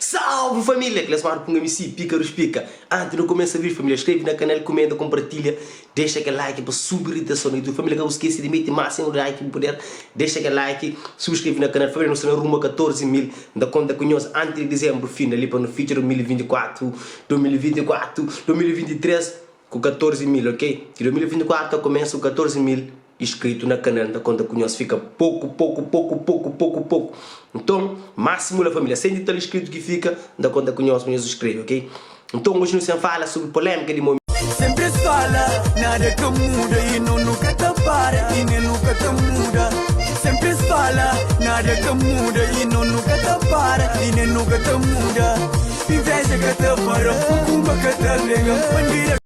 Salve família! Kel smart punga MC pika rus pika. Antes nu kumesa vídeo família, skrebe na kanal, kumenta, kompartilha, dexa kel like pa subi irritason na YouTube. Família ka bu skese di meti máximo like ki bu puder, dexa kel like, subskrebe na kanal. Família nu sta na rumo a 14 mil, N ta konta ku nhos antes di dizembru finda li pa nu fitxa 2024, 2024, 2023 ku 14 mil ok. Ki 2024 ta kumesa ku 14 mil. Inscrito na canal nta conta ku nhos fica poku poku poku poku poku poku nton máximo la família 100 e tal inscrito ki fica nta conta ku nhos pa nhos inscreve ok nton hoje nu sem fala sobre polémica di mo. Sempre es fala, nada ka muda E no nu ka ta para e nem nu ka ta muda Sempre es fala, nada ka muda E no nu ka ta para e nem nu ka ta muda Inveja ka ta para, macumba ka ta pega Bandida.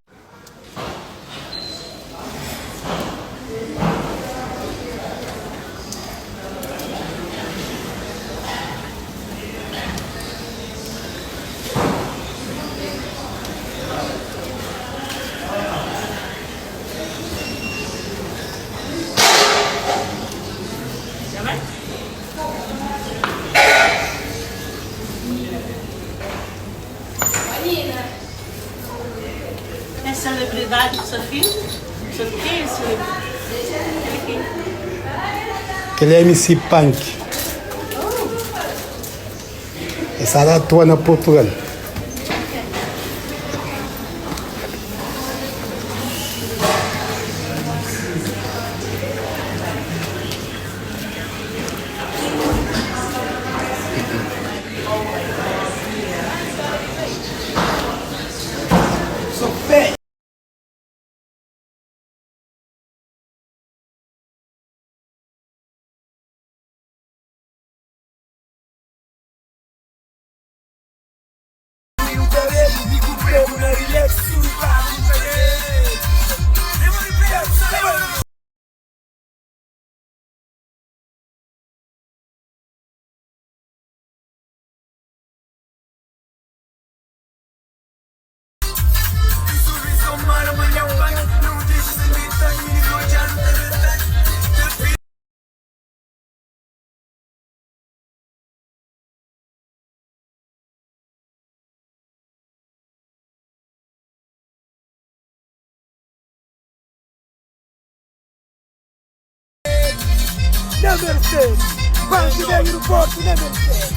É celebridade bu sa finji? Bu sa quem é celebridade? Ele quem? Kel é MC Punk. El sta ta atua na Portugal. Na Mercedes, Banco de Aeroporto na Mercedes.